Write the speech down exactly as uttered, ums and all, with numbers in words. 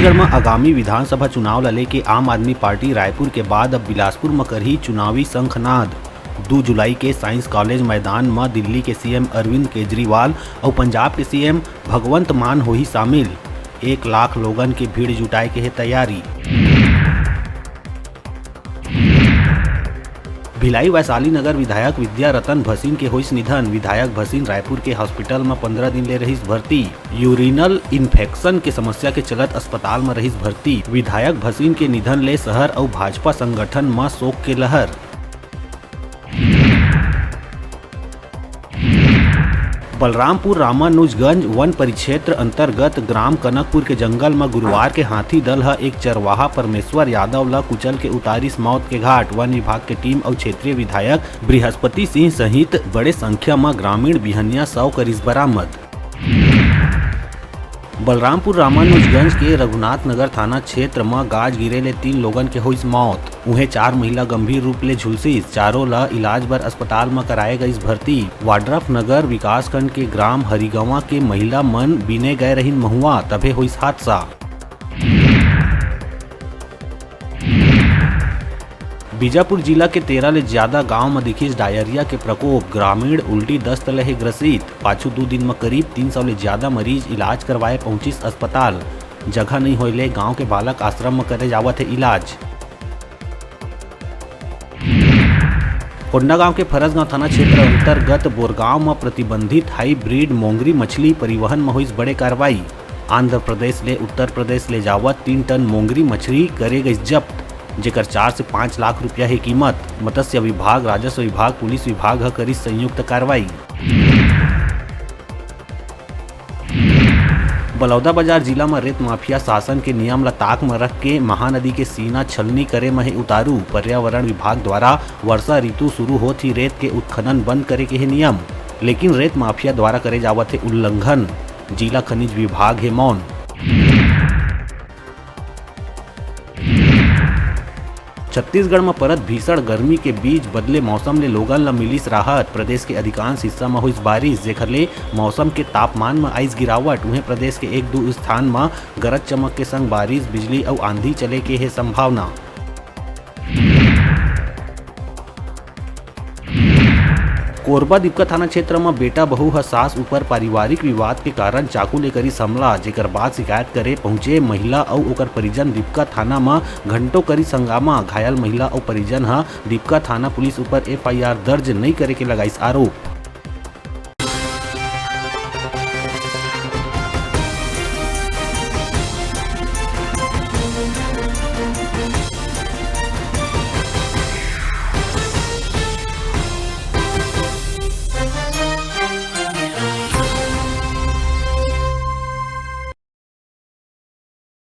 छत्तीसगढ़ म आगामी विधानसभा चुनाव ल लेके आम आदमी पार्टी रायपुर के बाद अब बिलासपुर म करही चुनावी शंखनाद। दू जुलाई के साइंस कॉलेज मैदान म दिल्ली के सीएम अरविंद केजरीवाल अउ पंजाब के सीएम भगवंत मान होही शामिल। एक लाख लोगन के भीड़ जुटाए के हे तैयारी। भिलाई वैशाली नगर विधायक विद्या रतन भसीन के होइस निधन। विधायक भसीन रायपुर के हॉस्पिटल म पंद्रह दिन ले रहिस भर्ती। यूरिनल इन्फेक्शन के समस्या के चलत अस्पताल म रहिस भर्ती। विधायक भसीन के निधन ले शहर अउ भाजपा संगठन म शोक के लहर। बलरामपुर रामानुजगंज वन परिक्षेत्र अंतर्गत ग्राम कनकपुर के जंगल म गुरुवार के हाथी दल ह एक चरवाहा परमेश्वर यादव ल कुचल के उतारिस मौत के घाट। वन विभाग के टीम अउ क्षेत्रीय विधायक बृहस्पति सिंह सहित बड़े संख्या म ग्रामीण बिहनिया शव करिस बरामद। बलरामपुर रामानुजगंज के रघुनाथ नगर थाना क्षेत्र म गाज गिरे ले तीन लोगन के होइस मौत। उहें, चार महिला गंभीर रूप ले झुलसिस। चारों ल इलाज बर अस्पताल म कराए गइस भर्ती। वाड्रफ नगर विकासखंड के ग्राम हरिगवां के महिला मन बीने गए रहिन महुआ, तभे होइस हादसा। बीजापुर जिला के तेरह ले ज्यादा गांव म दिखिस डायरिया के प्रकोप। ग्रामीण उल्टी दस्त ले हे ग्रसित। पाछू दू दिन म करीब तीन सौ ले ज्यादा मरीज इलाज करवाए पहुंचिस अस्पताल। जगह नइ होए ले गांव के बालक आश्रम म करे जावत हे इलाज। कोंडागांव के फरसगांव थाना क्षेत्र अंतर्गत बोरगांव म प्रतिबंधित हाईब्रिड मोंगरी मछली परिवहन म होइस बड़े कार्रवाई। आंध्र प्रदेश ले उत्तर प्रदेश ले जावत तीन टन मोंगरी मछली करे गइस जब्त, जेकर चार से पाँच लाख रुपया हे कीमत। मत्स्य विभाग, राजस्व विभाग, पुलिस विभाग ह करिस संयुक्त कार्रवाई। बलौदाबाजार जिला म रेत माफिया शासन के नियम ल ताक म रख के महानदी के सीना छलनी करे म हे उतारू। पर्यावरण विभाग द्वारा वर्षा ऋतु शुरू होत ही रेत के उत्खनन बंद करे के हे नियम, लेकिन रेत माफिया द्वारा करे जावत हे उल्लंघन। जिला खनिज विभाग हे मौन। छत्तीसगढ़ म परत भीषण गर्मी के बीच बदले मौसम ले लोगन ल मिलिस राहत। प्रदेश के अधिकांश हिस्सा म होइस बारिश, जेखर ले मौसम के तापमान म आइस गिरावट। उहें, प्रदेश के एक दू स्थान म गरज चमक के संग बारिश, बिजली अउ आंधी चले के हे संभावना। कोरबा दिपका थाना क्षेत्र म बेटा बहू ह सास ऊपर पारिवारिक विवाद के कारण चाकू ले करिस हमला, जेकर बाद शिकायत करे पहुंचे महिला अउ ओकर परिजन दिपका थाना म घंटों करिस हंगामा। घायल महिला अउ परिजन ह दिपका थाना पुलिस ऊपर एफआईआर दर्ज नइ करे के लगाइस आरोप।